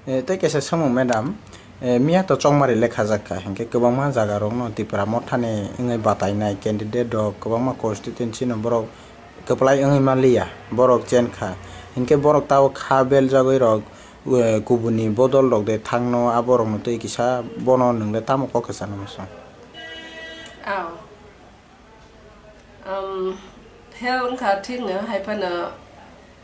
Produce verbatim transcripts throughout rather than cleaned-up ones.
Eh, tei kaisa samung, madam, eh, miya to chongmari lekha jak kha, hinkhe kwbangma jaga rokno Tipra mothani wngwi batainai candidate rok kwbangma constituency no borok kwplai wngwi manliya, borok chen kha, hinkhe borok tabuk kha beljagwi rok, eh, kubuni bodol rok de thangno, aborokno tei kisa bono nwng le tamo kok kwchangno muchung? Aw. Um, hell wngkha thikno, hai phano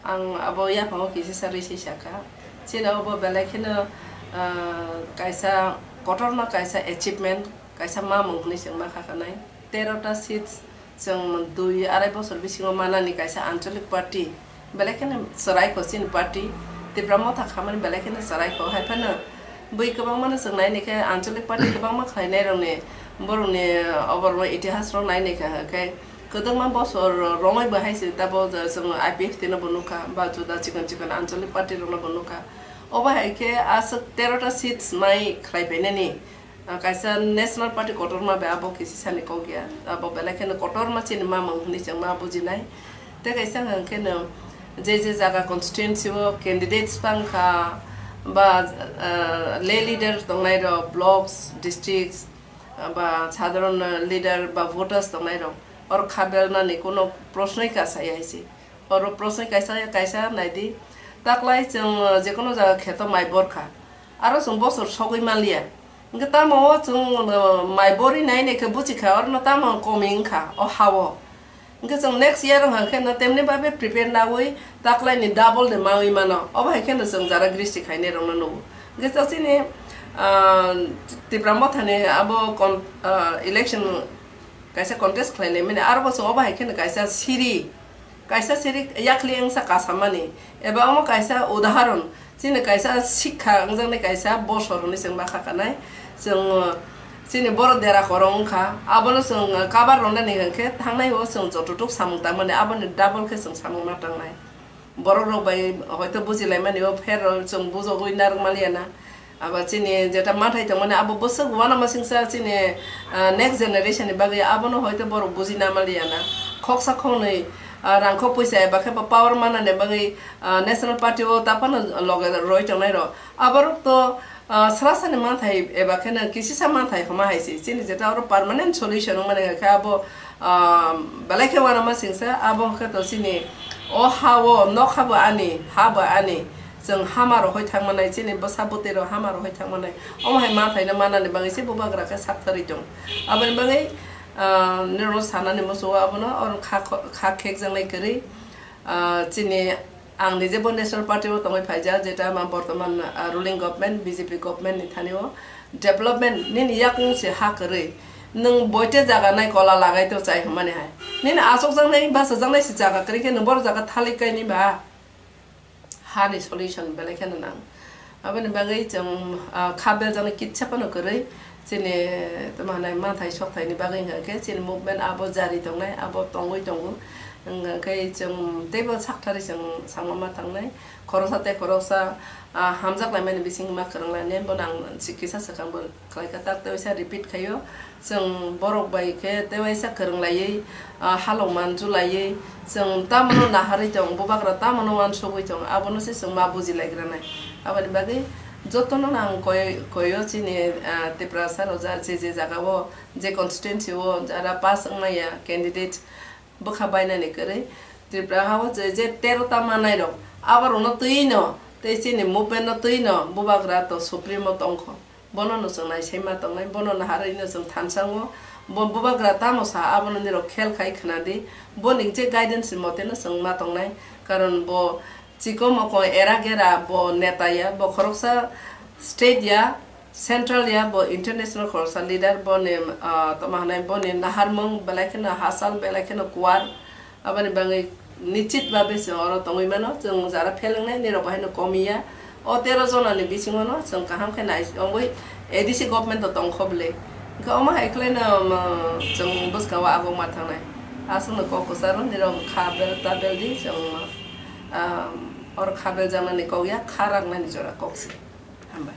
ang abo yaphango kisa sa rwi se sakha. Chini obo belai kheno, ah, kaisa kotorma kaisa achievement, kaisa mamung hwnwi chwng ma kha kanai. Tero ta seats chwng dui arai bosor bisingo manani kaisa ancholic party. Belai kheno chwrai kho chini party, Tipra Motha khamani belai kheno chwrai kho. Hai phano bui kwbangma no chwng nai ni khe ancholic party kwbangma khlai nai rok ni, borok ni oborok itihas rok nai ni khe, khe kwdwkma bosor rongwi bo hai se tabo chwng I P F T no bo nukha, ba juda chikon chikon ancholic party rok no bo nukha. Obo hai khe aswk tero ta seats mai khlai phainani. Ah, kaisa national party kotorma bai abo kisi sani kok ya, abo belai kheno kotorma chini mamung hwnwi chwng ma bujinai. Tei kaisa hwnkhe no je je jaga constituency o candidates bang kha, ba, ah, lay leader tongnai rok, blocks, districts, ah, ba sadharon, ah, leader ba voters tongnai rok, oro kha belnani kuno prosnoi ka saya hai se. Oro prosnoi kaisa kaisa naidi, taklai chwng, ah, jekono jaga kheto mai bor kha, aro chwng bosor sogwi manliya. Hwnkhe tamo o chwng, uh, mai bori nai nai khe buchi kha, oro no tamo komi wng kha o ha o. Hwnkhe chwng next year wng kha khe no temni babe prepare naui taklai ni double de maui mano. Obo hai khe no chwng jara gristi khainai rok no nugo. Hwnkhe chwng chini, uh, Tipra Motha ni abo con-, uh, election kaisa contest khlai lai mani, aro bo chwng obo hai khe no kaisa siri. Kaisa siri yakli wngsa kasamani, eba omo kaisa udaharon, chini kaisa sikha wngjaknai kaisa bosor hwnwi chwng ma kha kanai. Chwng, uh, chini borok dera khorok wngkha, abono chwng, uh, cover rwnani hwnkhe thangnai o chwng jototok samung tangmani, aboni double khe chwng samung ma tangnai. Borok rok bai hoito bujilaimani o pher rok chwng bujogwi narwk maliya na. Abo chini jeta mathai tongmani abo bwswk uanamasingcha chini, ah, next generation ni bagwi abono hoito borok bujina maliya na. Khoksa khoknwi, ah, rangkhok puisa eba khe bo power manani bagwi, ah, national party o taphano loge roi tongnai rok. Aborok to, ah, srasani manthai eba kheno kisisa manthai homa hai se. Chini jeta oro permanent solution wngmani hwnkhe abo, ah, belai khe uanamasingcha abo hwnkhe to chini o ha o nokha bo ani, ha bo ani. Chwng hama rohoi thangmanai, chini bwsa bwtwi rok hama rohoi thangmanai. Omo hai manthai no manani bagwi se bubagra khe sak thari tong. Aboni bagwi, ah, nirok no sanani muchungo abono oro kha kho-, kha khekjaknai kwrwi. Ah, chini ang nije bo national party o tongwi phaijak, jeta ma bortoman, ah, ruling government, B J P government ni thani o development nini yakung se ha kwrwi. Nwng boite jaga nai kola lagai to chai hwnmani hai. Nini achukjaknai, bachajaknai se jaga kwrwi khe nwng boro jaga thalik kaini ba? Hani solution belai kheno nang. Aboni bagwi chwng, ah, kha beljaknai kitsa phano kwrwi chini tamo hwnai manthai sokthai ni bagwi hwnkha khe chini movement abo jari tongnai, abo tongwi tongo. Hwnkha khe chwng teibo sakthari chwng samung ma tangnai. Khoroksa tei khoroksa, ah, hamjak laimani bising ma kwrwng lainai, bono ang si-, kisa swkang bo khlai kha, tak tei waisa repeat khaio. Chwng borok bai khe tei waisa kwrwng laiwi, ah, halok manju laiwi, chwng tamo no naharwi tong, bubagra tamo no uansugwi tong, abono se chwng ma buji lai granai. Aboni bagwi jotono no ang koi, koio chini, ah, Tiprasa rok ja je je jaga o, je constituency o jara pass wng maya candidate, bwkha bainani kwrwi Tripura ha o je, je tero ta manai rok, abo rok no twi no tei chini movement no twi no bubagra to supremo tongkho. Bono no chwng nai sai ma tongnai, bono naharwi no chwng thansa wngo. Bo bubagra tamo sa, abono nirok khel khai khna di. Boni je guidance ni mote no chwng ma tongnai. Karon bo chiko moko era gera bo neta ya, bo khoroksa state ya, central ya, bo international khoroksa leader, boni, ah, tamo hwnai boni naharmung belai kheno hachal, belai kheno kuar. Aboni bagwi nichit babe chwng oro tongwi mano, chwng jara phelwngnai nirok bo haino komiya. O tero jona ni bisingo no chwng kaham khe nai wngwi A D C government o tongkho bwle. Hwnkhe omo hai khlai no, um, chwng bwskang o agok ma thangnai. Aswk no kok kwcharo nirok kha bel ta bel di chwng, um, oro kha bel jaknani kok ya, kha raknani jora kok se. Hambai.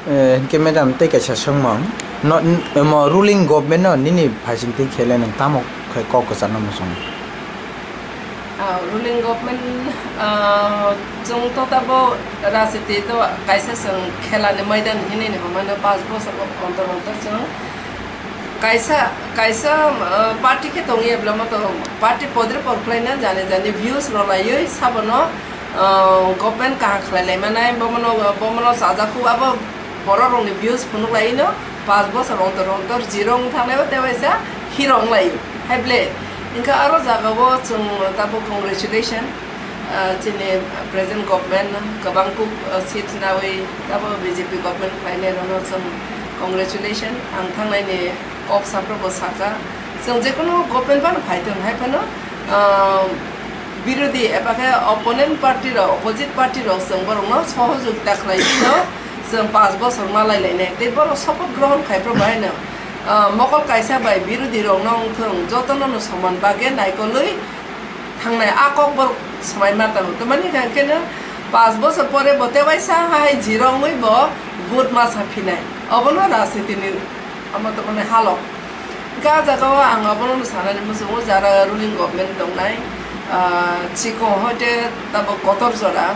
Eh, hwnkhe madam, tei kaisa swngmung. No, n-, omo ruling government no nini phaising twi khe le nwng tamo khai kok kwcharno muchungo? Ruling government, ah, chwng to tabo rajniti to kaisa chwng khelani maidan hinwi ni hwnmano, panch bosor ontor ontor chwng kaisa, kaisa, ah, party khe tongya bwlamo to party podre por khlaina jani jani views rwlaiwi sabono, ah, government kaham khlai lai manai, bomono, bomono chajakku abo borok rokni views phunuk lai no, panch bosor ontor ontor zero wng thangnai o tei waisa hero wng lai hai ble. Hinkhe aro jaga o chwng tabo congratulation, ah, chini present government kwbang kuk, ah, seat nawi tabo B J P government khlainai rokno chwng congratulation ang thangnaini kok saphuru bo sakha. Chwng jekono government phano phai thung hai phano, ah, birodhi eba khe opponent party rok, opposite party rok chwng borokno sohojogita khlai dino, chwng panch bosor malai lainai. Tei borok sopoth grohon khai phuru bahai no, ah, mokol kaisa bai birodhi rok no wng thung, jotono no soman bagwi naikolwi thangnai a kok borok swmai ma tongo. Tamani hwnkhe no panch bosor pore bo tei waisa hai zero wngwi bo vote ma sa phinai. Obono rajniti ni omo tongmani halok. Hwnkhe ah jaga o ang abono sanani muchungo jara ruling government tongnai, ah, chikon hoite tabo kotor jora,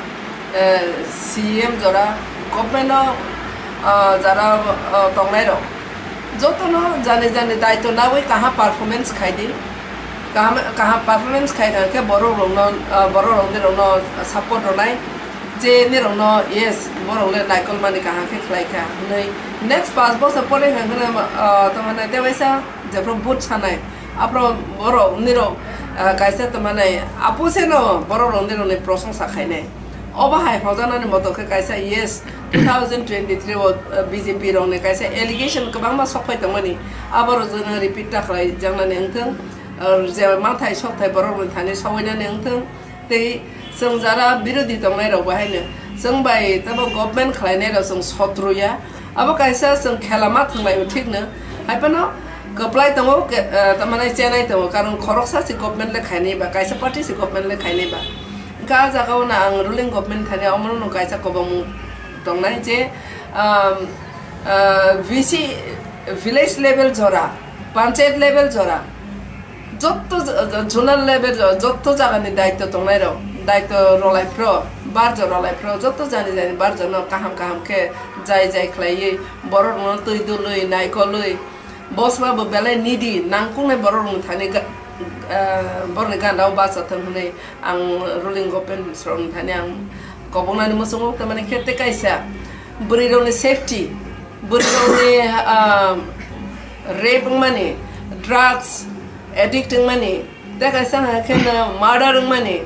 eh, C M jora, government o, ah, jara, ah, tongnai rok jotono jani jani daitw nawi kaham performance khai di, kaham, kaham performance khai kha khe borok rokno, ah, borok rok ni rokno support rwnai. Je nirokno, yes, borok le naikolmani kaham khe khlai kha hwnwi. Next panch bosor pore hwnkhe no, ah, tamani tei waisa jephru vote sanai, aphuru borok nirok, ah, kaisa tamani apu se no borok rok nirokni prosongsa khainai. Obo hai hojanani moto khe kaisa, yes, two thousand twenty-three o, ah, B J P rokni kaisa allegation kwbangma sok phai tongmani, aborok jono repeat ta khlai jaknani wngthung, ah, je mathai sokthai borok rokni thani sowainani wngthung. Tei chwng jara birodhi tongnai rok bo haino chwng bai tabo government khlainai rok chwng sotro ya. Abo kaisa chwng khela ma thwnglaio thik no. Hai phano kwplai tongo, ke-, eh, tamani chenai tongo, karon khoroksa se government le khainai ba, kaisa party se government le khainai ba. Hwnkhe ah jaga o no ang ruling government thani omono no kaisa kobong tongnai je, um, uh, V C, village level jora, panchayat level jora, jotto z-, z-, zonal level jo-, jotto jagani daitto tongnai rok, daitto rwlai phro, barjo rwlai phro, jotto jani jani barjo no kaham kaham khe jai jai khlaiwi, borok no twi dului, naikolwi, bosma bo belai needy, nangkuknai borok rokni thani ga-, ah, borokni ganda o bacha thung hwnwi ang ruling government rokni thani ang kobongnani muchungo, tamani khe tei kaisa bwrwi rokni safety, bwrwi rokni, ah, rape wngmani, drugs addict wngmani, tei kaisa hwnka khe no murder wngmani,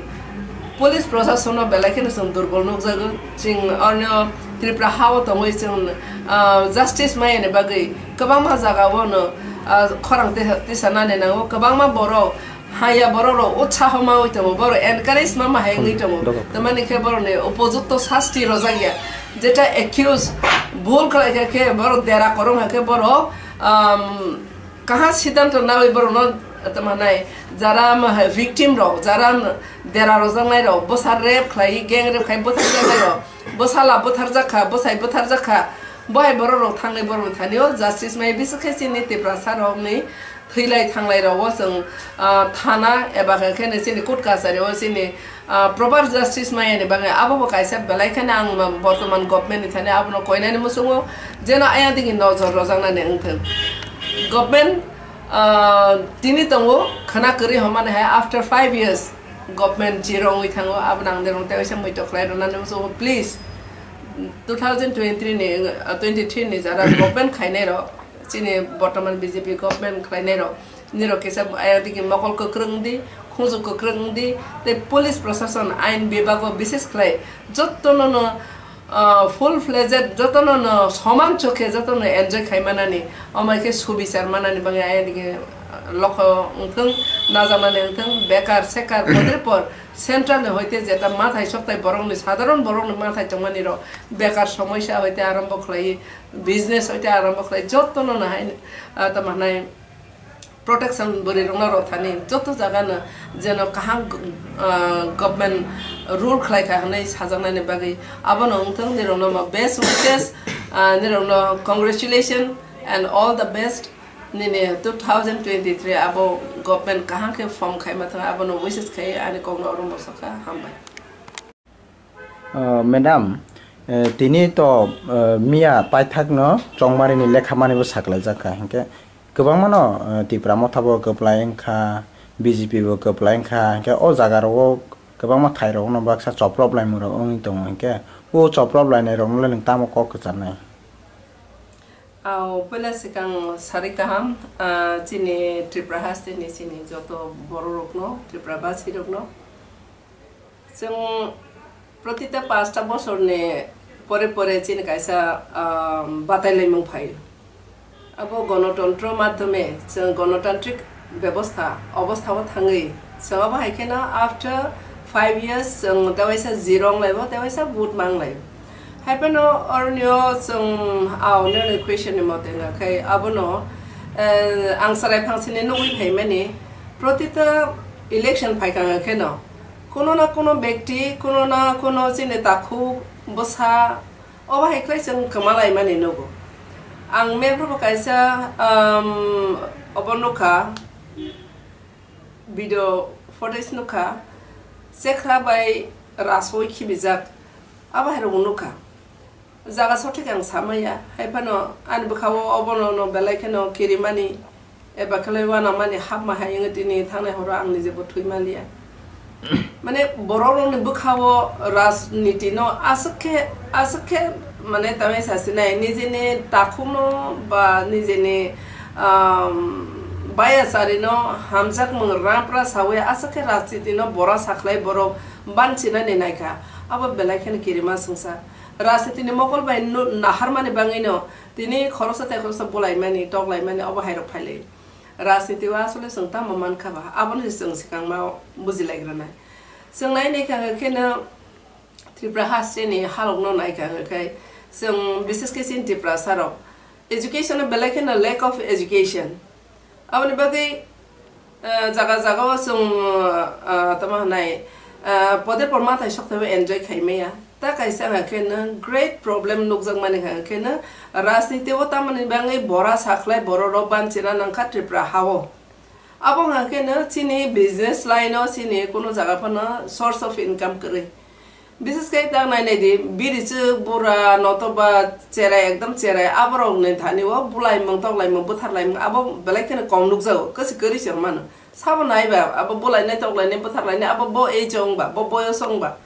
police proshasonno belai kheno chwng durbol nukjago. Chwng orno Tripura ha-o tongwi chwng, ah, justice mayani bagwi kwbangma jaga-o no, ah, khorang tisa, tisa nani nango. Kwbangma borok haya borok rok utsaho mawi tongo, borok encourage ma ma hai wngwi tongo. Tamani khe borokni upojukto sasti rojak ya. Jeta accuse bhul khlai kha khe borok dera korong hai khe borok, um, kaha siddhanto nawi borokno tamo nai jara ma hai victim rok, jara dera rojaknai rok, bwsa rape khlai, gang rape khai bwtharjaknai rok, bwsala bwtharjak kha, bwsai bwtharjak kha, bo hai borok rok thangwi borok thani o justice mai bisi khe chini Tiprasa rokni thwilai thanglai rok o chwng, ah, thana eba khe chini court kachari o chini ah, proper justice mayani bagwi abo bo kaisa belai kheno ang ma-, bortoman government ni thani abono koinani muchungo, jeno ayang digi nojor rojaknani wngthung. Government, ah, tini tongo khwna kwrwi hwnmani hai after five years government zero wngwi thango, abono ang derong tei waisa muitok khlai rwnani muchungo. Please, two thousand twenty-three ni, ah, twenty-three ni jara government khainai rok, chini bortoman B J P government khlainai rok, nirok kisa ayang digi mokol kwkrwng di, khunju kwkrwng di, tei police proshashan ain bibhago bishes khlai jottono no, ah, full fledged, jottono no soman chokhe jottono enjoy khai manani, omai khe subichar manani bagwi ayang digi, ah, lokho wngthung, najaknani wngthung, bekar sekar podre por central ni hoite jeta mathai sokthai borokni, sadharon borokni mathai tongmani rok bekar somoisa hoite arambo khlai, business hoite arambo khlai, jottono no hai, ah, tamo hwnai protection bwrwi rokno rw thani, joto jaga no jeno kaham, ah, government rule khlai kha hwnwi sajaknani bagwi abono wngthung, nirokno ma best wishes, ah, nirokno congratulation and all the best. Nini two thousand twenty-three abo government kaham khe form khaima thang, abono wishes khai ani kokno oro mosokha, hambai. Uh, madam, uh, tini to, uh, miya paithakno chongmarini lekha manibo saklaijak kha, hinkhe kwbangmano, uh, Tipra Motha bo kwplai wngkha, B J P bo kwplai wngkha, hinkhe o jaga rogo kwbangma thai rokno baksa choprop laimung rok wngwi tongo, hinkhe o choprop lainai rokno le nwng tamo kok kwcharnai? Ao, puila swkang sari kaham, ah, chini Tripura hasteni chini joto bororokno, Tripura basirokno. Chwng protita pasta bosorni pore pore chini kaisa, ah, batailaimung phaio. Abo gonotontro madhyome chwng gonotantrik bebostha, obosthao thangwi, chwng abo hai kheno after five years chwng tewaisa zero wng laibo, tewaisa vote mang lai. Hai phano oroni o chwng a oroni question ni mote wngkha khai abono, eh, ang chwrai phangsini nugwi phaimani, protita election phaikha wngkha kheno, kuno na kuno bekti, kuno na kuno chini takhuk, bwsa, obo hai khlai chwng kwma laimani nugo. Ang map rokbo kaisa, um, obo nukha, video footage nukha, Chekhra bai Rasoi khibijak, abo hai rokbo nukha. Jaga sothik ang samaya, hai phano ani bwkhao obono no belai kheno kirimani, eba khlai uanamani hapma hai wngwi tini thangnai horo ang nijebo thwi manliya. Mane, borok rokni bwkhao rajniti no aswk khe, aswk khe, mane, tamai sasinai, nijini takhukno ba nijini, um, bayasari no hamjakmung rampra sawi aswk khe rajniti no bora sakhlai borok banchinani naikha. Abo belai kheno kirima swngsa. Rajniti ni mokol bai no naharmani bangwi no tini khoroksa tei khoroksa bulaimani, toklaimani obo hai rok phailai. Rajniti o asole chwng tamo mankha ba, abono se chwng swkangma bujilaigrana. Chwng nai naikha hwnkhe no Tripura hasteni halokno naikha hwnkhe chwng, bises khe chini Tiprasa rok education o belai kheno lack of education. Aboni bagwi, eh, jaga jaga o chwng, eh, tamo hwnai, eh, pode porma thai sok thaibo enjoy khai maya. Ta kaisa hwnka khe no great problem nukjakmani hwnka khe no rajniti o tamoni bangwi bora sakhlai borok rok banchina nangkha Tripura ha o. Abo hwnka khe no chini business line o chini kuno jaga phano source of income kwrwi. Bises khe ta nai nai di, biri chwk bura notoba cherai, ekdom cherai, aborok ni thani o bulaimung toklaimung bwtharlaimung abo belai kheno kong nukjago, kwchwk kwrwi se mano. Sabo nai ba, abo bulainai toklainai bwtharlainai abo bo age o wng ba, bo boyos o wng ba.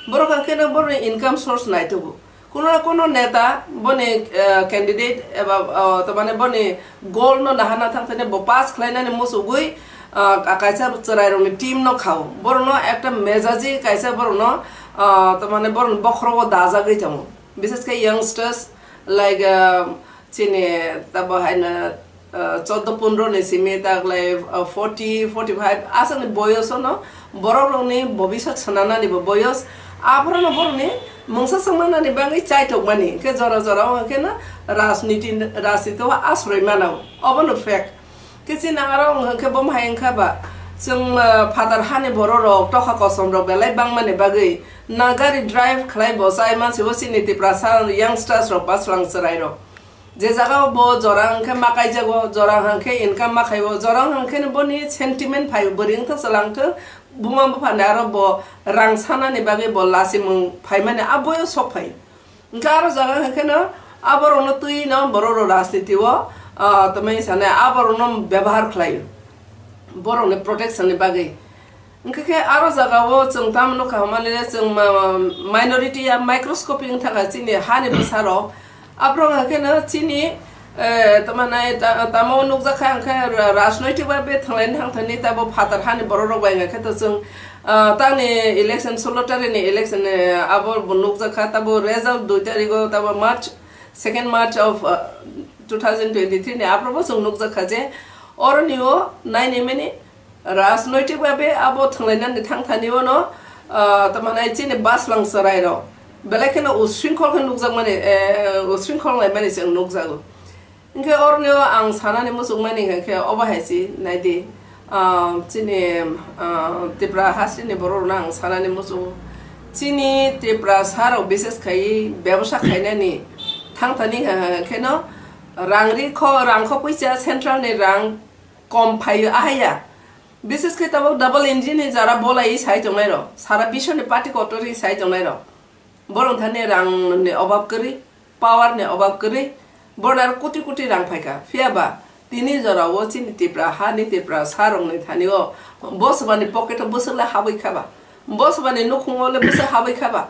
Borok hwnka khe no borokni income source naitugo. Kuno na kuno neta boni, eh, candidate eba, oh, tamani boni goal no naharna thang thani bo pass khlainani muchugwi, ah, ka-, kaisa chwrairokni team no khao. Borokno ekta mejaji kaisa borokno, ah, tamani borokni bokhorogo dajagwi tongo. Bises khe youngsters like, ah, chini tabo haino, ah, choddo pondro ni simi taklai, ah, forty, forty-five aswkni boyosono borokrokni bobiswt swnamnanibo boyos. Aphorono borokni mungsa swngmanani bagwi chaitokmani. Hwnkhe jora jora o hwnkhe no rajniti, rajniti o asroi mano. Obono fact. Khe chini aro wng khe bo hai wngkha ba, chwng, ah, phatar hani borok rok tokha kosom rok belai bangmani bagwi na gari drive khlai bo chai mansi bo chini Tiprasa youngsters rok ba swlang chwrai rok. Je jaga o bo jora hwnkhe ma kaijago, jora hwnkhe income ma khaibo, jora hwnkhe boni sentiment phai bwrwi wngthok chwla wngthok, buma bupha ni aro bo rang sanani bagwi bo lasimung phaimani a boyo sok phai. Hwnkhe aro jaga hwnkhe no aborokno twi no borok rok rajniti o, ah, tamai sanai aborokno bebahar khlaio borokni protection ni bagwi. Hwnkhe khe aro jaga o chwng tamo nukha hwnmani le chwng ma-, ma-, minority ya microscopic wng thangkha chini hani bwsa rok. Aborok hwnkhe no chini, eh, tamo nai ta-, tamo nukjak kha hwnkhe ra-, rajnoitik bai bethang laini thang thani tabo phatar hani borok rok bai hwnkhe to chwng, ah, tangni election, solo tarikh ni election, eh, abo bo nukjak kha, tabo result dui tarikh o, tabo March, second March of, ah, two thousand twenty-three ni aphuru bo chwng nukjak kha je oroni o naini mani rajnoitik bai be abo thwnglainani thang thani o no, ah, tamo nai chini baslang chwrai rok belai kheno usringkhol khe nukjakmani, eh, usringkhol laimani chwng nukjago. Hwnkhe oroni o ang sanani muchungmani hwnkhe obo hai se naidi, ah, chini, ah, Tripura hasteni borok rokno ang sanani muchungo. Chini Tiprasa rok bises khai bebosa khainani thang thani hwnkhe no Rang ri kho, rang kho puisa central ni rang kom phaio ahaya. Bises khe tabuk double engine ni jara bolai sai tongnai rok, sara biswni party kotor ri sai tongnai rok. Borok thani rang ni obab kwrwi, power ni obab kwrwi, borok aro koti koti rang phaikha. Phiya ba tini jora o chini Tipra ha ni Tipra sa rok ni thani o bosba ni pocket o bwswk le habwi kha ba, bosba ni nukhung o le bwswk habwi kha ba.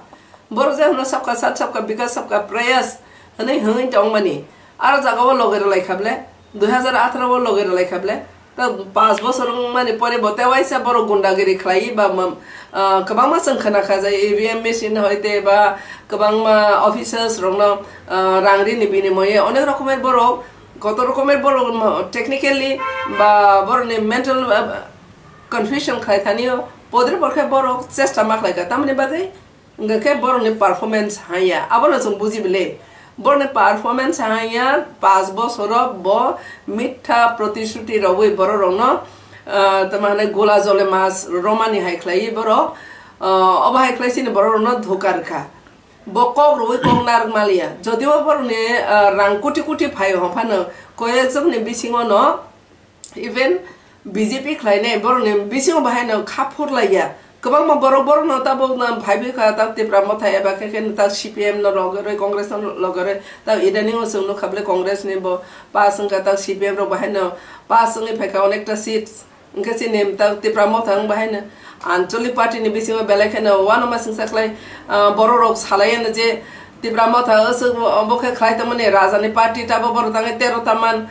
Borok je hwno sabka sat, sabka bikas, sabka prayas hwnwi hwnwi tongmani. Aro jaga o loge rwlai kha ble, dui hazar atharo o loge rwlai kha ble. Ta panch bosor wngmani pore bo te waisa borok gundagiri khlai ba ma-, ah, kwbangma chwng khna kha jai E V M machine hoi te ba kwbangma officers rokno, ah, rang rini binimoye onek rokomer borok, koto rokomer borok ma-, technically ba borokni mental, ah, confusion khlai thani o podre pore khe borok chesta ma khlai kha. Tamoni bagwi Hwnkhe khe borokni performance hanya, abono chwng buji bile. Borokni performance hanya, panch bosoro bo mitha protisruti rogwi bororokno, ah, tamo hwnwi gola jole mas romani hai khlaiwi borok, ah, obo hai khlai chini bororokno dhuka rwkha. Bo kok rwui kok narwk maliya. Jodio borokni, ah, rang koti koti phaio hwnphano koyekjokni bisingono Even B J P khlainai borokni bisingo bahaino kha phurlaiya. Kwbangma borok borokno tabukno phaibai kha, ta Tipra Motha eba khe khe ta C P M no logerwi, Congress no logerwi, ta idaningo chwng nukha bwle Congress ni bo pass wngkha, ta C P M rok bahaino pass wngwi phaikha onekta seats. Hwnkhe chini ta Tipra Motha wng bahaino Anchalik party ni bisingo belai kheno uanama singsa khlai, ah, borok rok salaiya no je Tipra Motha aswk bo, bo khe khlai tongmani raja ni party, ta bo borok tangwi tero ta man.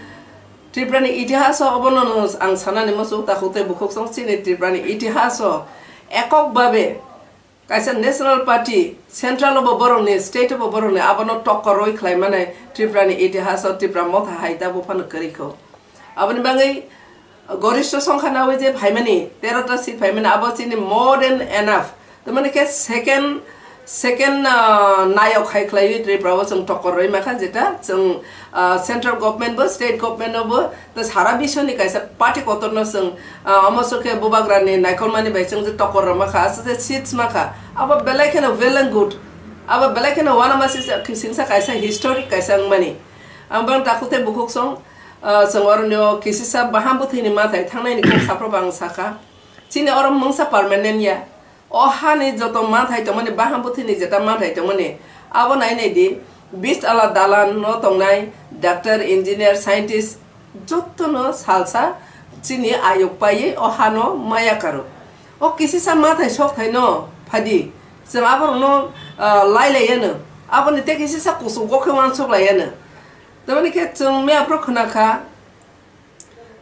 Tripura ni itihas o obono no ang sanani muchung takhuk tei bukhuk song chini Tripura ni itihas o ekok babe kaisa national party central o bo borok ni state o bo borok ni abono tokkor roi khlai mani Tripura ni itihas o Tipra Motha hai ta buphano kwrwi kho. Aboni bagwi goristho songkha nawi je phaimani tero ta seat phaimani abo chini more than enough. Tamani khe second, second, ah, nayok hai khlaiwi Tripura o chwng tokkor roi makha, jeta chwng, ah, central government bo, state government no bo, ta sara biswni kaisa party kotor no chwng, ah, omo sokhe bubagra ni naikolmani bai chwng je tokkor rw makha, aswk je seats makha. Abo belai kheno well and good. Abo belai kheno uanama sisa, singsa kaisa historic kaisa wngmani. Ang bang takhuk tei bukhuk song, ah, chwng oro no kisisa baham bwthwini mathai thangnai ni kok saphro bang sakha. Chini oro mungsa permanent ya. O hani joto mathai tongmani baham bwthwini jeta mathai tongmani abo nai nai di, bis ala dalan no tongnai doctor, engineer, scientist jotono salsa chini ayuk paiwi o hano maya karo. O kisisa mathai sok thai no phadi chwng aborokno, ah, lai lai yano, aboni tei kisisa kuchuk gokhe uansuk lai yano. Tamani khe chwng mia phro khna kha.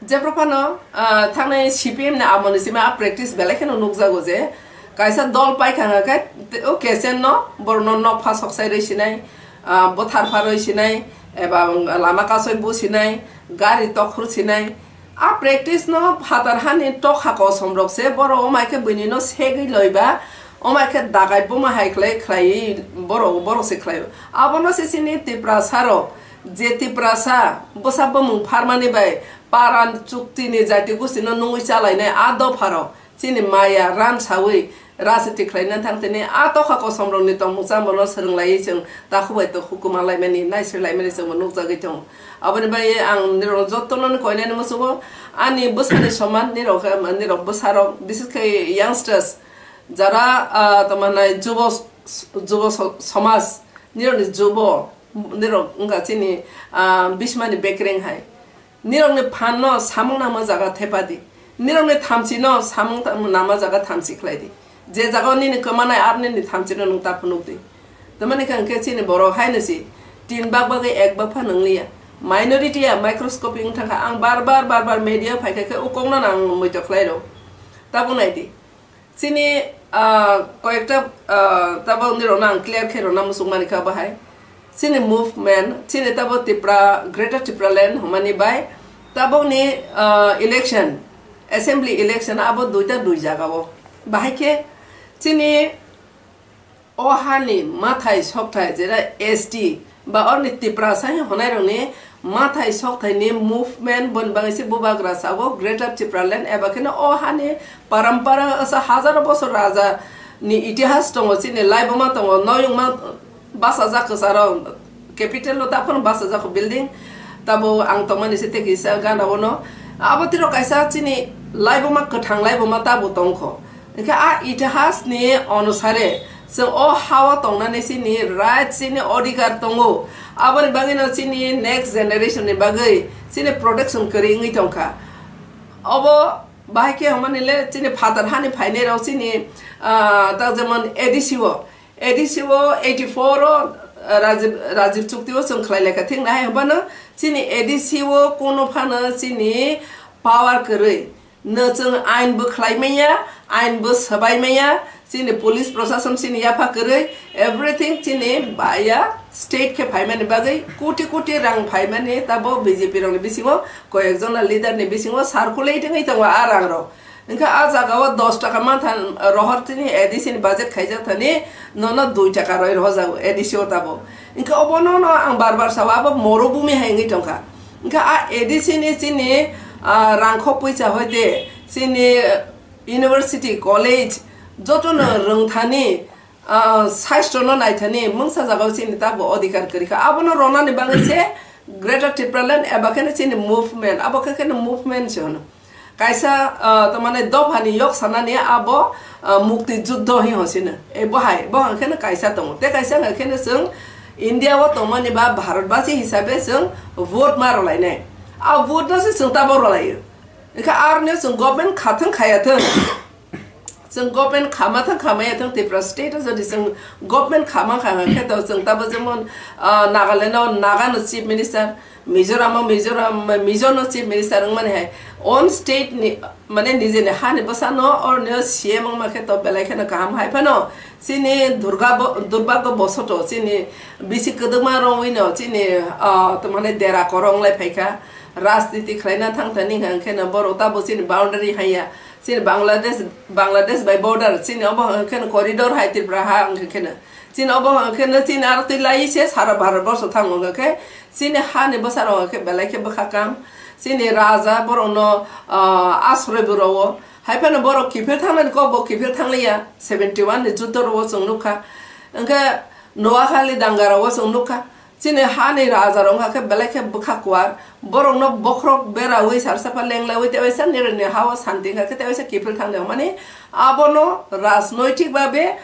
Jephru phano, ah, thangnai C P M ni amoni simi a practice belai kheno nukjago je, kaisa dol paikha hwnkhe, o K S N no borokno nok pha sok sai rwi sinai, ah, bwthar pha rwi sinai, eba lama kasoi bu sinai, gari tokhru sinai. A practice no phatar hani tokha kosom rok se borok omai khe buini no segwi loiba, omai khe dagai buma hai khlai khlaiwi borok, borok se khlaio. Abono se chini Tiprasa rok, je Tiprasa bwsa bumung pharmani bai paran chukti ni jati gusti no nungwi chalainai a dopha rok chini maya ran sawi rajniti khlaina thang tini a tokha kosom rok ni tongmung chamung no swrwng laiwi chwng takhuk bai to hukuma laimani naisri laimani chwng bo nukjagwi tongo. Aboni bai ang nirok jotono ni koinani muchungo ani bwsani soman nirok, nirok bwsarok bises khe youngsters jara, ah, tamo nai jubo, jubo so-, somaj nirok ni jubo nirok wngkha chini, ah, bismani bekereng hai. Nirokni phanno samung nangma jaga thepadi. Nirokni thamchino samung ta-, nangma jaga thamchi khlaidi. Je jagao nini kwmanai aro nini thamchino nwng ta phunukdi. Tamani khe hwnkhe chini borok haino si tin bak bagwi ek bak pha nwngliya. Minority ya microscopic wng thangkha. Ang bar bar, bar bar media phaikha khe o kokno ang muitok khlai rw. Tabuk naidi. Chini, ah, koyekta, ah, tabok nirokno ang clear khe rwna muchung mani kha bahai. Chini movement, chini tabok Tipra, Greater Tipraland hwnmani bai tabokni, ah, election, assembly election abo duita dui jaga o. Bahai khe chini o hani mathai sokthai jera S T ba orni Tiprasa hwnwi hwnai rokni mathai sokthai ni movement boni bagwi se bubagra sago Greater Tipraland eba kheno o hani parampara asa hazaro bosor raja ni itihas tongo, chini laibuma tongo, noyungma bachajak kwcharo capital o taphano bachajak building Tabo ang tongmani se tei kisa gana ono. Abo tiro kaisa chini laibuma kwthang laibuma tabo tongkho. Hingkhe a itihas ni onusare chwng o hao tongnani chini right, chini odhikar tongo. Aboni bagwino chini next generation ni bagwi chini protection kwrwi wngwi tongkha. Obo bahai khe hwnmani le chini phatar hani phainai rok chini, ah, ta jemon A D C o, A D C o eighty four o, ah, Rajiv, Rajiv chukti o chwng khlai laikha thik nahai hwnbano chini A D C o kuno phano chini power kwrwi. No chwng ain bo khlai manya, ain bo swbai manya, chini police proshasam chini yapha kwrwi, everything chini baya state khe phaimani bagwi koti koti rang phaimani tabo B J P rokni bisingo koyekjona leader ni bisingo circulate wngwi tongo a rang rok. Hingkhe a jaga o dos taka mantha rohor chini A D C ni budget khaijak thani nono dui taka roi rohorjago A D C o tabo. Hingkhe obono no ang bar bar sao abo morubhumi hai wngwi tongkha. Hingkhe a A D C ni chini, ah, rangkhok puisa hoite chini university, college jotono rwngthani, ah, sastrono naithani mungsa jagao chini tabo odhikar kwrwikha. Abono ronani bagwi se Greater Tipraland eba kheno chini movement, abo khe kheno movement se hwno. Kaisa, ah, tamani dophani yok sanani abo, ah, mukti juddho hi hosino. E bohai, bohang kheno kaisa tongo. Te kaisa hwnkha kheno chwng India o tongmani ba Bharatbasi hisabe chwng vote ma rwlainai. A vote no se chwng tabo rwlaio. Hingkhe aroni chwng government khathwng khayathwng. Chwng government khama thang khamaya thang Tripura state o jodi chwng government khama kha khe to chwng tabo jemon, ah, Nagaland o Naga no chief minister, Mizoram o Mizoram, Mizo no chief minister wngmani hai own state ni mane nijeni hani bwsano oroni C M wngma khe to belai kheno kaham hai phano chini durga bo-, durbago bosoto chini bisi kwdwkma rongwi no chini, ah, to mane dera korong lai phaikha rajniti khlaina thang thani hwnkhe no borok tabo chini boundary haiya. Chini Bangladesh, Bangladesh bai border, chini obo hwnkheno corridor hai Tripura ha hwnkheno. Chini obo hwnkheno chini aro twi lai se sara Bharat borsho thango hwnkhe chini hani bwsarok hwnkhe belai khe bwkha kam. Chini raja borokno, ah, asroi bo rwo. Hai phano borok kiphil thangnani kok bo kiphil thangliya. Seventy one ni juddho rwo chwng nukha. Hwnkhe Noakhali danga rwo chwng nukha. Chini hani raja rok wngkha khe belai khe bwkha kuar, borokno bokhorok beraui sarsa pha lenglaui tei waisa nirokni ha-o santi wngkha khe tei waisa kiphil thangdi hwnmani abono rajnoitik babe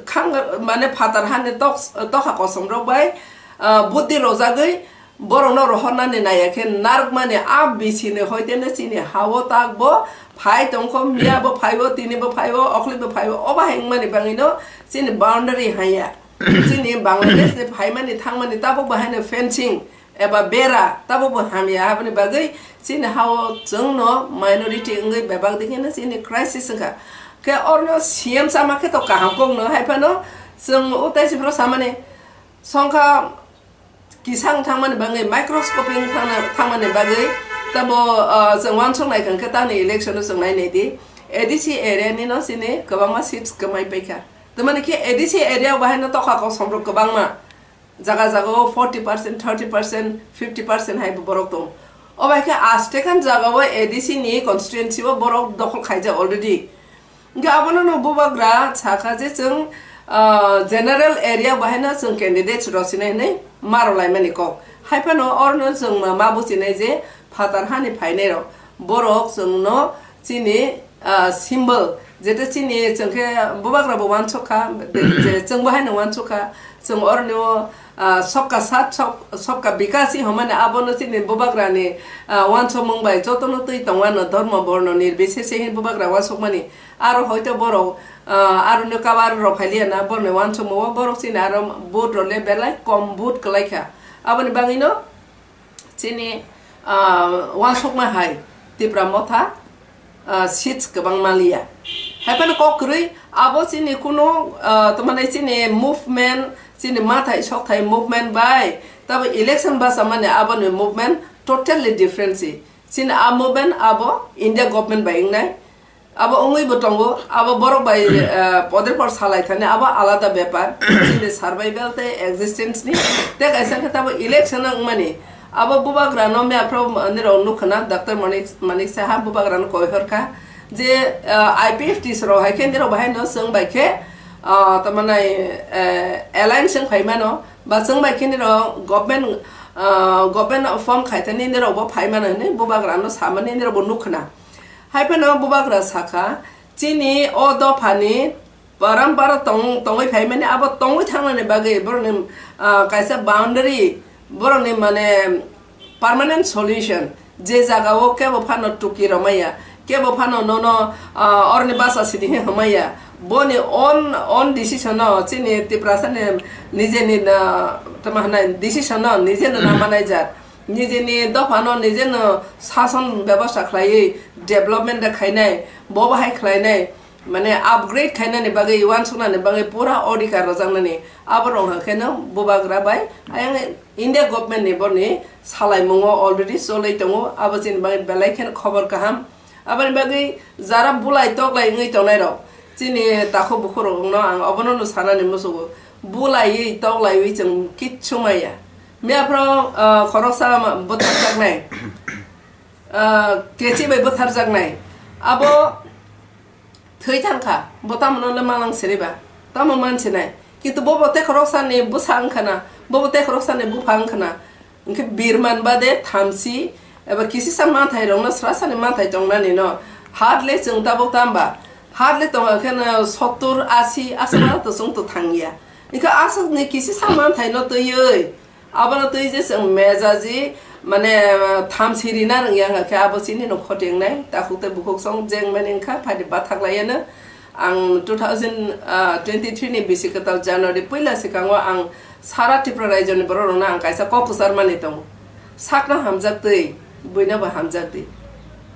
khang mane phatar hani tok-, tokha kosom rok bai, ah, buddi rojagwi borokno rohornani naiya khe narwkmani a bisini hoiteno chini ha-o takbo phai tongkho, miya bo phaibo, tini bo phaibo, okhli bo phaibo, obo hai wngmani bangwino chini boundary haiya. Chini Bangladesh ni phaimani thangmani tabuk bo haino fencing eba bera tabuk bo hamya, aboni bagwi chini ha-o chwngno minority wngwi bebak dikhe no chini crisis wngkha. Khe orno C M sama khe to kaham kokno hai phano chwng o tei sipro samani songkha kisang thangmani bagwi microscoping thangna-, thangmani bagwi tabo, ah, chwng uansuk nai kha khe tani election o chwng nai nai di A D C area ni no chini kwbangma seats kwmai paikha. Tamani khe A D C area o bahai no tokha kosom rok kwbangma. Jaga jaga o forty percent, thirty percent, fifty percent hai bo borok tongo. O bai khe astekhan jaga o A D C ni constituency o borok dokhol khaijak already. Hingkhe abono no bubagra sakha je chwng, ah, general area bahai no chwng candidates rw sinai hinwi ma rw laimani kok. Hai phano oro no chwng ma, ma buchinai je phatar hani phainai rok. Borok chwng no chini ah, symbol, jete chini chwng khe bubagra bo uansuk kha, je chwng bo haino uansuk kha, chwng oroni o, ah, sabka saath, sab-, sabka vikas hi hwnmani abono chini bubagrani, ah, uansukmung bai jotono twi tongwano dhormo borno nirbisese hi bubagra uansukmani. Aro hoito borok, ah, aroni kabar rok phailiya na boroni uansukmungo borok chini aro vote rok le belai kom vote kwlai kha. Aboni bagwino chini, ah, uansukma hai Tipra Motha, ah, seats kwbang manliya. Hai phano kok kwrwi abo chini kunu, ah, tamani chini movement, chini mathai sokthai movement bai tabo election bachamani aboni movement totally different si. Chini a movement abo India government bai wngnai. Abo wngwi bo tongo, abo borok bai, eh, poder por salai thani, abo alada bepar. Chini survival tei existence ni. Tei kaisa khe tabo election wngmani. Abo bubagra no mia phro nirok nukha na, Doctor Manik, Manik Saha bubagra no koi hor kha je, eh, I P F T rok hai khe nirok bahai no chwng bai khe, eh, tamani, eh, alliance wng phai mano. Ba chwng bai khe nirok government, ah, government form khai thani nirok bo phai mano hinwi bubagra no samani nirok bo nukhna. Hai phano bubagra sakha, chini o dophani parampara tong-, tongwi phaimani abo tongwi thangnani bagwi borokni, ah, kaisa boundary, borokni mane permanent solution, je jaga o kebo phano tuki romaya, kebo phano nono, ah, orni basa sidi hwnmaya, boni own, own decision no chini Tiprasa ni nijeni, ah, tamo hwnai decision no nije no namanai jak, nijeni dopha no nije no sason bebosta khlaiwi development da khainai, bo bahai khlainai, mane upgrade khainani bagwi, uansuknani bagwi pura odhikar rwjaknani. Abo rok hwnkheno bubagra bai ayang India government ni borni salaimungo already cholwi tongo, abo chini bagwi belai kheno khobor kaham. Aboni bagwi jara bulai toklai wngwi tongnai rok, chini takhuk bukhuk rokno ang obono no sanani musugo, bulaiwi toklaiwi chwng kichu maya. Miyaphro, ah, khoroksa bwtharjaknai, ah, kechi bai bwtharjaknai, abo thwi thangkha, bo tamo no le manang siriba, tamo mansinai. Kintu bo bo tekhorok sani bwsa wngkhana, bo bo tekhorok sani bupha wngkhana. Hwnkhe birman bade thamsi eba kisisa manthai rokno sra sani manthai tongnani no. Hat le chwng tabuk tamba, hat le tonga khe no sottur, asi, aswk mano to chwng to thangya. Hwnkhe aswk ni kisisa manthai no twiwi, abono twi je chwng mejaji, mane, thamsi rina rwngya wngkha khe abo chini no khotingnai, takhuk tei bukhuk song jeng mani wngkha, phaidi bathak laiya no. Ang two thousand twenty-three ni bisi kwtal January puila swkango ang sara Tripura raijo ni borok rokno ang kaisa kok kwchar mani tongo. Sakno hamjak twi, buino bo hamjak twi.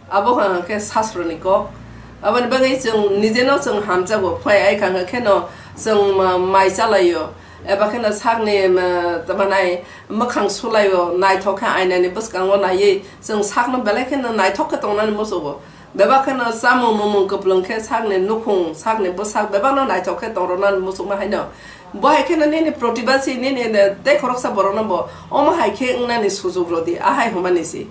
Abo hwnka khe sasroni kok. Aboni bagwi chwng nijeno chwng hamjago, phai ai kha hwnka kheno chwng ma-, mai chalaio, eba kheno sakni, ma, tamo nai mwkhang sulaio, naithok khe ainani bwskango naiwi chwng sakno belai kheno naithok khe tongnani muchugo. Bebak kheno chamung numung kwplwng khe sakni nukhung, sakni bwsak bebakno naithok khe tongrwnani muchukma haino. Bo hai kheno nini protibasi, nini tei khoroksa borokno bo omo hai khe wngnani sujuk rwdi, ahai hwnmani si.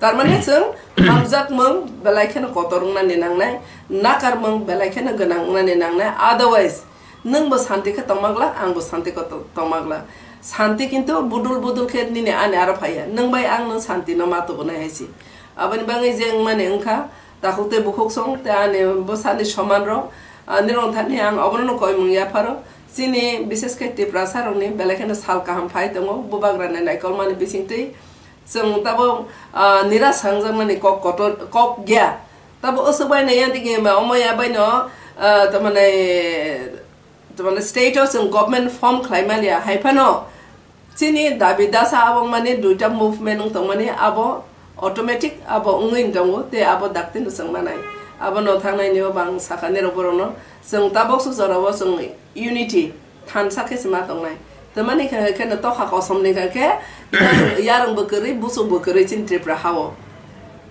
Tarmane chwng hamjakmung belai kheno kotor wngnani nangnai, nakarmung belai kheno gwnang wngnani nangnai. Otherwise, nwng bo santi khe tongma glak, ang bo santi khe to-, tongma glak. Santi kintu budul budul khe nini ani aro phaiya. Nwng bai ang nwng santi no ma tubunai hai si. Aboni bagwi je wngmani wngkha, takhuk tei bukhuk song tei ani bwsani soman rok, ah, nirok thani ang obono no koimung yapharo. Chini bishesh khe Tiprasa rokni belai kheno sal kaham phai tongo, bubagrani naikolmani bisingtwi. Chwng tabuk, ah, nira sangjakmani kok kotor, kok ya. Tabuk aswk bai nai ya digi ma omo ya bai no, ah, tamani, tamani state o chwng government form khlai mani ya. Hai phano chini dabi dasa abo mani duita movement wng tongmani abo automatic abo wngwi tongo tei abo dakti no chwng manai. Abo no thangnai ni o bang sakha nirok borok no chwng tabuk su jora o chwng unity thansa khe se ma tongnai. Tamani khe, khe no tokha kosom ni khe, khe yarwng, yarwng bo kwrwi, buchuk bo kwrwi chini Tripura ha o.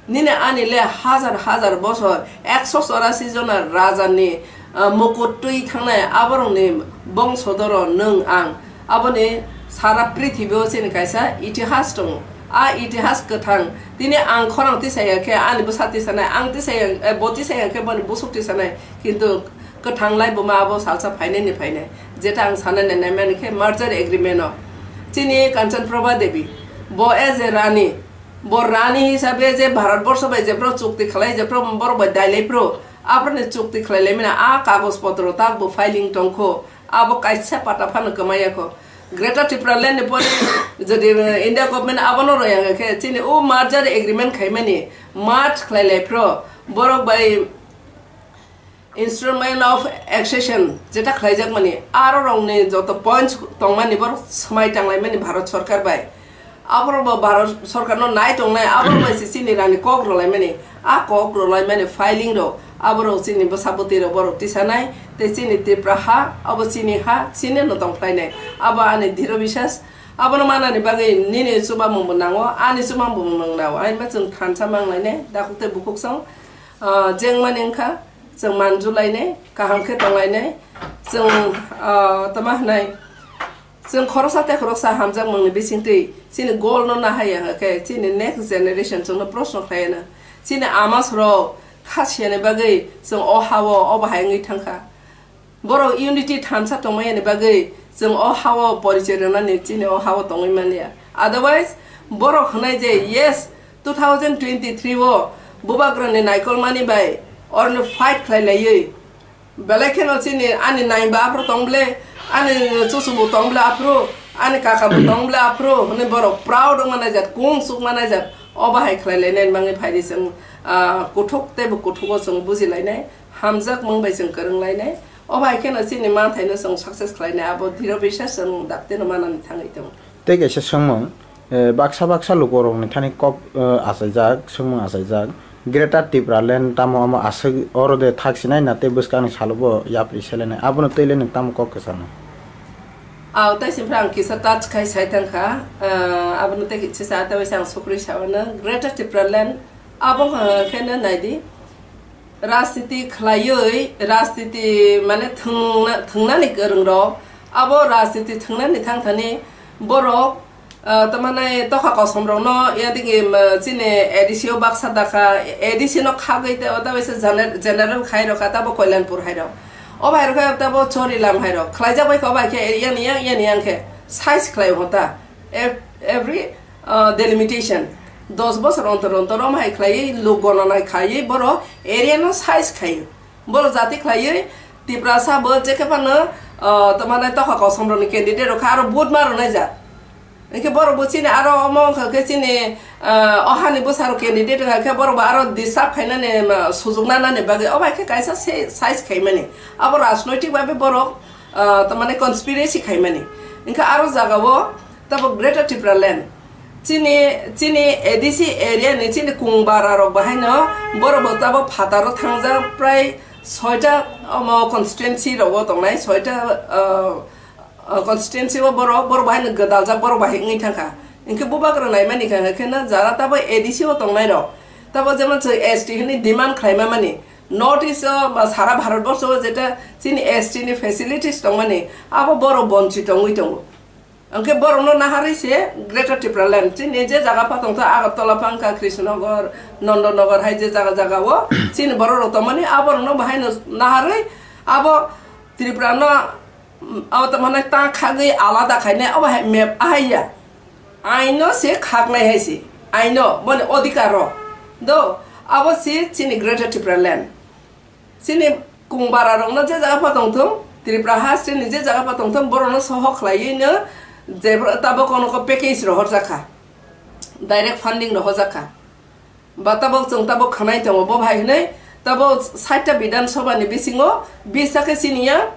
Nini ani le hazar hazar bosor, ekso chorasi jona raja ni, ah, mukut twi thangnai aborok ni bongsodoro nwng ang. Aboni sara prithibi o chini kaisa itihas tongo. A itihas kwthang. Tini ang khorang tisaya khe ani bwsa tisanai, ang tisaya, eh, bo tisaya khe boni busuk tisanai. Kintu kwthang lai buma abo salsa phainai ni phainai. Jeta ang sanani naimani khe merger agreement o chini Kanchan Prabha Devi, bo as a rani, bo rani hisabe je Bharat borsho bai jephru chukti khlai, jephru borok bai dailai phru, aphru ni chukti khlai lai mani a kagoj potro tak bo filing tongkho, abo kaisa pata phano kwmaya kho. Greater Tipraland ni pore jodi India government abono roya khe chini o merger agreement khaimani merge khlai lai phru borok bai Instrument of Accession jeta khlaijakmani, aro rokni joto points tongmani borok swmai tanglaimani Bharat Sarkar bai. Aborok bo Bharat Sarkarno nai tongnai, aborok bai se chini rani kok rwlaimani, a kok rwlaimani filing rok, aborok chini bwsa bwtwi rok borok tisanai, tei chini Tripura ha, abo chini ha, chini no tongphlainai. Abo ani dhiro biswas, abono manani bagwi nini chubamung bo nango, ani chubamung bo nango, ani ma chwng thansa manglainai, dakhuk tei bukhuk song, ah, jengmani wngkha. Chwng manjulainai, kaham khe tonglainai. Chwng, ah, tamo hwnai, chwng khoroksa tei khoroksa hamjakmungni bisingtwi chini goal no nahaiya hwnkhe chini next generation chwngno proshno khlaiya na. Chini amasrok kha siyani bagwi chwng o ha-o obo hai wngwi thangkha. Borok unity thansa tongmani bagwi chwng o hao porichoi rwnani chini o hao tongwi manya. Otherwise, borok hwnai je, yes, two thousand twenty-three o Bubagrani naikolmani bai orno fight khlai laiwi, belai kheno chini ani naiba aphuru tong ble, ani chuchu bo tong ble aphuru, ani kaka bo tong ble aphuru hwnwi borok proud wngma naijak, kung chukma naijak, o bahai khlai lainai bagwi phaidi chwng, ah, kuthuk tei bo kuthugo chwng buji lainai, hamjak mung bai chwng kwrwng lainai. O bahai kheno chini manthaino chwng success khlainai, abo dhiro biswas chwng daktino manani thangwi tongo. Tei kaisa swngmung, eh, baksa baksa lukurokni thani kok, eh, achaijak, swngmung achaijak. Greater Tipraland tamo omo aswk oro de thaksinai na tei bwskangni salobo yapri selenai, abono twilainai tamo kok kwchangno? Aw, tei sini ang kisa touch khai sai thang kha, eh, abono tei kisa sa tei waisa ang sukrui sa mano. Greater Tipraland abo wngkha khe no nai di, rajniti khlaiwi, rajniti mane thwngna-, thwngnani kwrwng rok, abo rajniti thwngnani thang thani borok, ah, tamani tokha kosom rokno yadigi, um, chini A D C o baksa dakha, A D C no khagwi tei o ta waisa gener-, general khai rokha, tabo Koilanpur hai rok. O bai rokha tabo Chorilam hai rok. Khlaijak bai kho bai khe yani yang, yani yang khe size khlai hota. Ev-, every, uh, delimitation dos bosor ontor ontor om hai khlaiwi luk gonanai khaiwi borok area no size khaio. Borok jati khlaiwi Tiprasa bo je khe phano, uh, tamani tokha kosom rokni candidate rok kha aro vote ma rwnai jak. Hinkhe borok bo chini aro omo wngkha khe chini, uh, o hani bwsa rok candidate wngkha khe borok bo aro disturb khainani, uh, sujuk nanani bagwi o bai khe kaisa se-, size khaimani. Abo rajnoitik babe borok, uh, tamani conspiracy khaimani. Hinkhe aro jagao tabo Greater Tipraland. Chini, chini A D C area ni chini Kungbara rok bahaino borok bo tabo phataro thangjak prai soita omo constituency rogo tongnai, soita, ah, ah, constituency o borok, borok bahaino gwdaljak borok bahai wngwi thangkha. Hinkhe bubagra naimani kha, hinkhe no jara tabo A D C o tongnai rok. Tabo jemon chwng S T hwnwi demand khlaima mani. North East o ba sara Bharat borsho o jeta chini S T ni facilities tongmani, abo borok bonchit tongwi tongo. Hwnkhe borokno naharwi se Greater Tipraland, chini je jaga pha tongtho, Agartala pha wngkha, Krishnanagar, Nandanagar hai je jaga jaga o chini borok rok tongmani, aborokno bahaino naharwi abo Tripura no, mm, abo tongmani ta khagwi alada khainai, abo hai map ahai ya. Aino se khaknai hai se, aino boni odhikar rok. Do, abo se chini Greater Tipraland. Chini Kungbara rokno je jaga pha tongthung, Tripura ha chini je jaga pha tongthung, borokno soho khlaiwi no je bro-, tabok kono ko package rohorjakha, direct funding rohorjakha. Ba tabok chwng tabok khwnai tongo, bo hai hwnwi tabok sait ta Bidhan Sabha ni bisingo bis ta khe chini ya,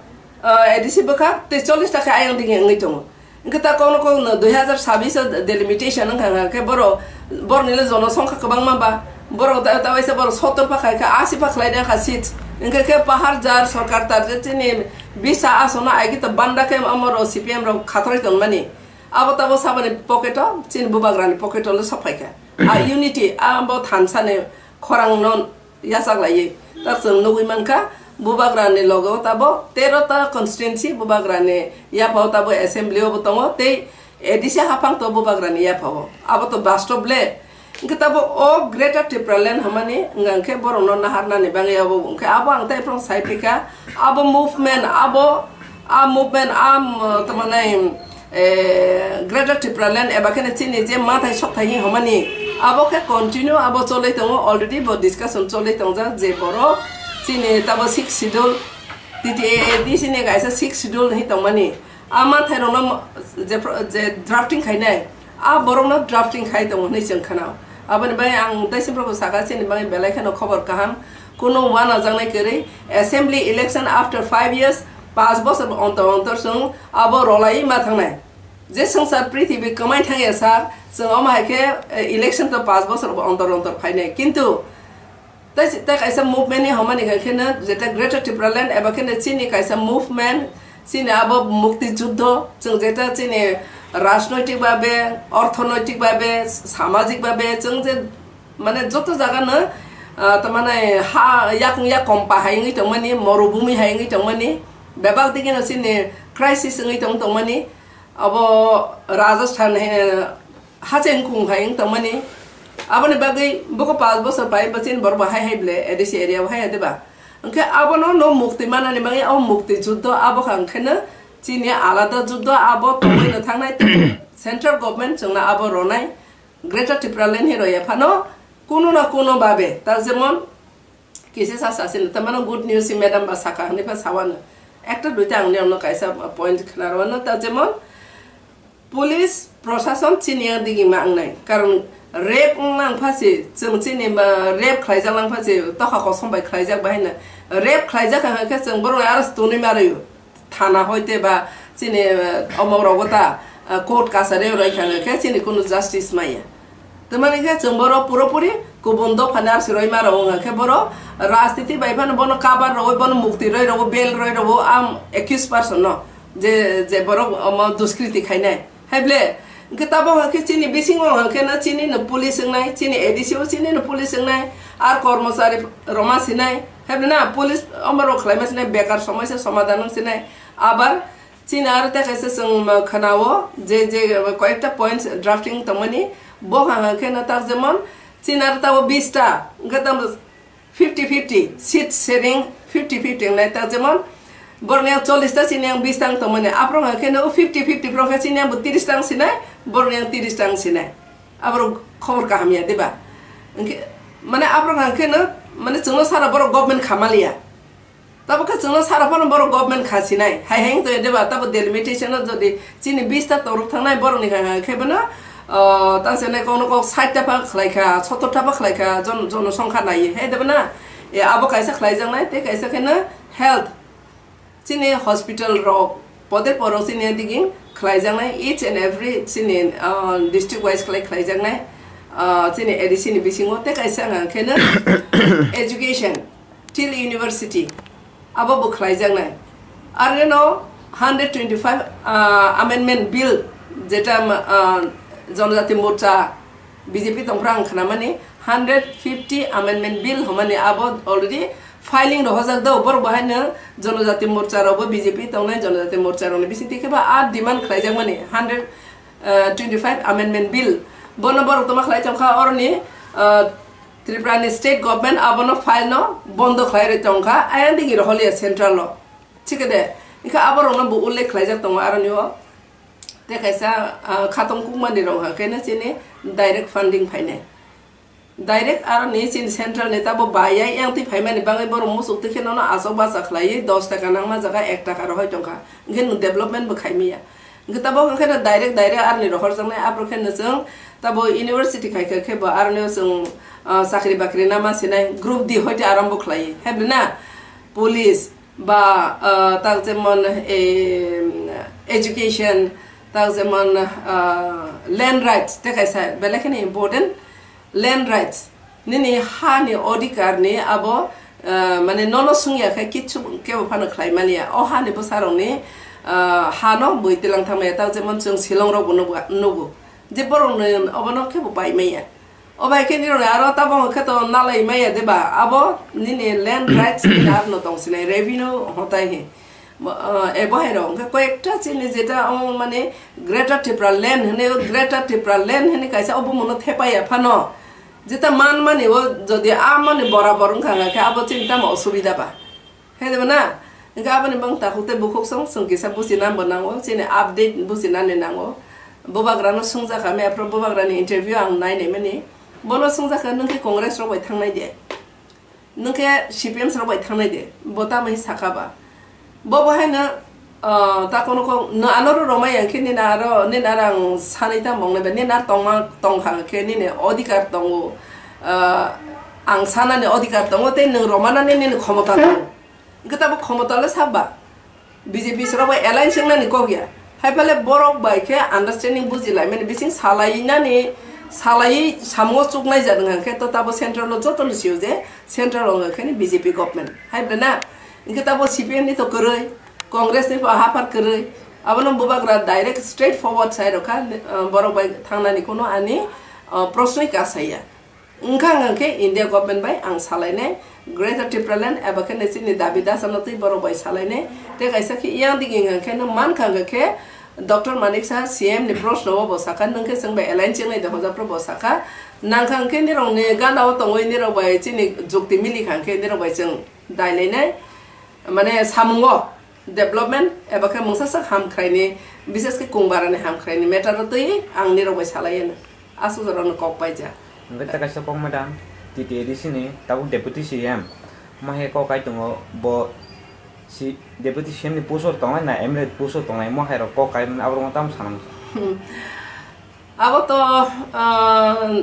ah, A D C bwkha tei chollish ta khe ayang digi wngwi tongo. Hwnkhe ta kokno kokno dui hazar sabbish o delimitation wngkha, hwnkha khe borok, borokni le jonosongkha kwbangma ba, borok ta, ta waisa borok sottor pa khai kha, asi pa khlai nang kha seats. Hwnkhe khe pahar jar sorkar tar je chini bisa aswkno ai khe ta banda khe omo rok C P M rok khatroi tongmani. Abo tabo saboni pocket o, chini bubagrani pocket o le sok phai kha. A unity, abo thansa ni khorang no yachak laiwi. Ta chwng nugwi mankha, bubagrani logo tabo tero ta constituency, bubagrani yapha o tabo assembly o bo tongo, tei A D C haphang to bubagrani yapha o. Abo to bastob le. Hwnkhe tabo o Greater Tipraland hwnmani wngkha hwnkhe borokno naharnani bagwi abo, hwnkhe abo ang tei phano sai phikha, abo movement, abo, a movement, a, um, tamo nai, eh, Greater Tipraland eba kheno chini je mathai sokthai hi hwnmani, abo khe continue abo cholwi tongo, already bo discussion cholwi tongjak je borok chini tabo sixth schedule, T T A A D C ni kaisa sixth schedule hi tongmani, a mathai rokno je, je drafting khainai, a borokno drafting khai tongo hwnwi chwng khna. Aboni bagwi ang tei sini borokno saka chini bagwi belai kheno khobor kaham, kunu wanajaknai kwrwi, assembly election after five years, panch bosor ontor ontor chwng abo rolaiwi ma thangnai. Je swngchar prithibi kwmai thangya sak, chwng omo hai khe, eh, election to panch bosor ontor ontor phainai. Kintu tei, tei kaisa movement ni hwnmani kha kheno jeta Greater Tipraland eba kheno chini kaisa movement, chini abo mukti juddho, chwng jeta chini rajnoitik babe, orthonoitik babe, samajik babe, chwng je mane joto jaga no, ah, tamane ha yakung yak kompa hai wngwi tongmani, morubhumi hai wngwi tongmani, bebak digi no chini crisis wngwi tong tongmani, abo Rajasthan he, hacheng kung hai wng tongmani. Aboni bagwi boko panch bosor pai bo chini borok bo hai hai ble A D C area bo hai hai de ba. Hwnkhe abono no mukti manani bagwi o mukti juddho abo kha hwnkhe no chini alada juddho abo tongwi no thangnai tei central government chwngno abo ronai Greater Tipraland hi roya phano kuno na kuno babe ta jemon kisi sa sasino tamano good news si madam ba saka hwnwi pha sawano ekta duita ang nirokno kaisa point khna rwano ta jemon Police prosason chini yang digi ma wngnai. Karon rape wng lang phasi, chwng chini ma rape khlaijak lang phasi, tokha kosom bai khlaijak bahai na. Rape khlaijak kha khe chwng borok aro stonwi ma rwio. Thana hoite ba chini, eh, omo rogo ta, eh, court kasari roi kha khe chini kunu justice maya. Tamani khe chwng borok puro puri kubun dophani aro siroi ma rwo wng khe borok rajniti bai phano bono cover rwo, bono mukti roi rwo, bail roi rwo, am accused person no. Je, je borok omo duskriti khainai. Haible, hwnkhe tabok hwnkhe chini bisingo hwnkhe no chini no police wngnai, chini A D C o chini no police wngnai, ar kormochari roma sinai. Haible na police omo rok khlaima sinai, bekar somoisa somadhan wng sinai. Abar chini aro tei kaisa chwng ma khwnao je, je koyekta points drafting tongmani, bo hwnkhe no tak jemon chini aro tabo bista, hwnkhe tamo fifty fifty, seat sharing fifty fifty wngnai ta, jemon borokni yang chollish ta, chini yang bis ta wng tongmani, aphuru hwnkhe no fifty fifty borok khe chini yang bo tiris ta wng sinai, borokni yang tiris ta wng sinai, aborok khobor kaham ya, diba? Hwnkhe, mane, aborok hwnkhe no, mane, chwngno sara borok government kha maliya, tabo khe chwngno sara phano borok government kha sinai, hai hai wng tong ya, diba? Tabo delimitation no jodi chini bis ta torok thangnai borokni kha khe bono, o, tang se nai kokno kok sait ta pha khlai kha, sotor ta pha khlai kha, jon-, jonosongkha nai, he de na? E, abo kaisa khlai jak nai, tei kaisa khe no health. Chini hospital rok, poder porok chini digi khlai jak nai, each and every chini, o, district wise khlai, khlai jak nai, o, chini A D C ni bisingo, tei kaisa hwnka khe no education. Till University, abo bo khlaijaknai. Areno hundred twenty-five, ah, amendment bill, jeta, ah, Jonojati Morcha B J P tongphra ang khnamani, hundred fifty amendment bill hwnmani abo already filing rohorjak do, borok bo haino Jonojati Morcha rokbo B J P tongnai, Jonojati Morcha rokni bisingtwi khe ba a demand khlaijakmani hundred twenty-five amendment bill. Bono borok tongma khlai tongkha oroni, ah, Tripura ni state government abono file no bondo khlai rwi tongkha, ayang digi rohorliya central o. Thik de, hwnkhe aborokno bo ullekh khlaijak tongo aroni o. Tei kaisa, ah, khatong kukmani rok hwnkhe no chini direct funding phainai. Direct aroni chini central ni tabo bayai yang twi phaimani bagwi borok muchuk twi khe nono achok bacha khlaiwi dos taka nangma jaga ek taka rohoi tongkha. Hwnkhe nwng development bo khaimaya. Hwnkhe tabok hwnkhe no direct, direct aroni rohorjaknai, aphuru khe no chwng tabo university khai khe, khe bo aroni o chwng, ah, chakri bakri nama sinai, group D hoite arambo khlai, hebri na? Police ba, ah, tak jemon, eh, education, tak jemon, ah, land rights, tei kaisa belai kheno important. Land rights, nini ha ni odhikar ni abo, ah, mane nono swngya khe kichu kebo phano khlai maliya. O ha ni bwsa rok ni, ah, ha no bui tilang thang maya, tak jemon chwng Shillong rok bo nugo, nugo je borok ni obo no kebo pai maya. O bai khe nini aro tabok khe to nalai maya de ba, abo nini land rights ni ar no tong sinai, revenue hotai he. Bo, ah, e, bo hai rok hwnkhe koyekta chini jeta, o, mane, Greater Tipraland hwnwi, o Greater Tipraland hwnwi kaisa o bumungno thepaiya phano, jeta manmani o jodi a mani borabor wngkha hwnkhe abo chini tamo osubida ba? He de na? Hwnkhe aboni bang takhuk tei bukhuk song chwng kisa buchina bo nango, chini update buchinani nango. Bubagrano swngjak kha, me aphuru bubagrani interview ang nainaimani. Bono swngjak kha, "Nwng khe Congress rok bai thangnai de?" Nwng khe C P M rok bai thangnai de, bo tamo hi sakha ba? Bo bo haino, ah, ta kono kok, no ano ro romai yang khe nini aro, nini aro ang sanai ta mong nai ba, nini aro tongma tong kha khe nini odhikar tongo, ah, ang sanani odhikar tongo, tei nwng romana nini, nini khomota tongo. Hwnkhe tamo khomota le sak ba? B J P srok bai alliance wngnani kok ya. Hai phale borok bai khe understanding buji lai mani bising salai nani, salai samungo chuknai jat wngkha khe to tabo central o joto no sio je central o wngkha khe B J P government. Hai ble na? Hwnkhe tabo C P M ni to kwrwi, Congress ni bo haphar kwrwi. Abono bubagra direct straight forward sai rokha, ah, borok bai thangnani kono ani, ah, prosnoi kasaya. Wngkha hwnkha khe India government bai ang salainai, Greater Tipraland eba khe nini chini dabi dasa no twi borok bai salainai. Tei kaisa khe yang digi hwnkha khe no mankha hwnkha khe Doctor Manik Saha C M ni proshno o bo sakha, nwng khe chwng bai alliance wngnai de hoja phuru bo sakha. Nangkha hwnkhe nirok ni gana o tongwi nirok bai chini jukti mili kha hwnkhe nirok bai chwng Dailainai mane samungo development eba khe mungsa sak hamkhraini, bises khe kungbarani hamkhraini matter o twi ang nirok bai salai ano. Aswk jorokno kok paijak. Hwnkhe ta kaisa kok madam, T T A D C ni tabuk deputy C M, ma hai kok kai tongo, bo si deputy C M ni post o tongnai na M L A post o tongnai, mo hai rok kok kai mani, aborok no tamo sanang. Hmm. Abo to, ah,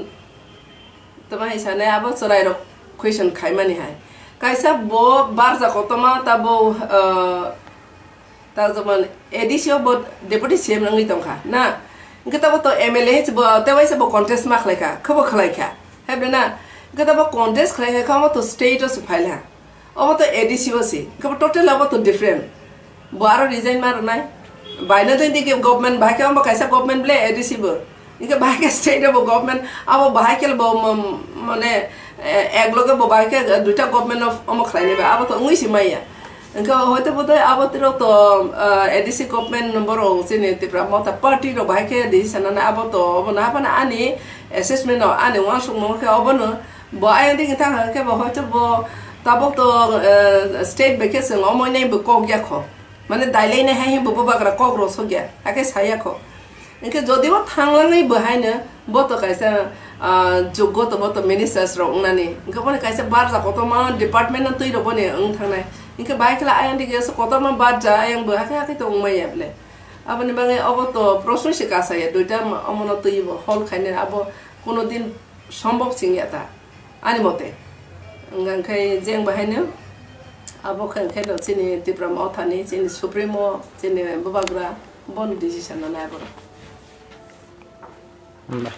tamo hai sanai, abo chwrai rok question khaimani hai. Kaisa bo barja kotorma ta bo, ah, ta jemon A D C o bo deputy C M wngwi tongkha na. Hwnkhe tabo to M L A se bo, tei waisa bo contest ma khlaikha, khe bo khlaikha. Hai na, hwnkhe tabo contest khlai kha, omo to state o se phaila. Omo to A D C o se, khe bo total omo to different. Bo aro resign ma rwnai. Baino dei digi government, bahai khe omo kaisa government ble A D C bo. Hwnkhe bahai khe state o bo government, abo bahai khe bo mo-, mane, eh, ek loge bo bahai khe duita government of omo khlainai ba, abo to wngwi se maya. Hwnkhe hoito bodoi abo tiro to, eh, A D C government borok chini Tipra Motha party rok bahai khe decision nana abo to, obo na haphano ani assessment o ani uansukmung khe obono. Bo ayang digi thang khe bo hoito bo tabuk to, eh, state bai khe chwng omo nai bo kok ya kho. Mane dailainai hai bo bubagra kok rw sokya, hakhe saya kho. Hwnkhe jodi bo thanglangwi bo haino bo to kaisa, ah, joggo to bo to ministers rok wngnani. Hwnkhe boni kaisa barja kotorma department no twi rok boni wng thangnai. Hwnkhe bahai khe ayang digi kotorma barja ayang bo hakhe hakhe to wngmaya ble. Aboni bagwi obo to proshno se kasaya, duita omono twi bo hol khainai abo kuno din sombhob singya ta. Ani mote. Hwnkhe jeng bahaino abo khe, khe no chini Tipra Mothani, chini Supremo, chini Bubagra, bon decision no nai borok. Hwnba.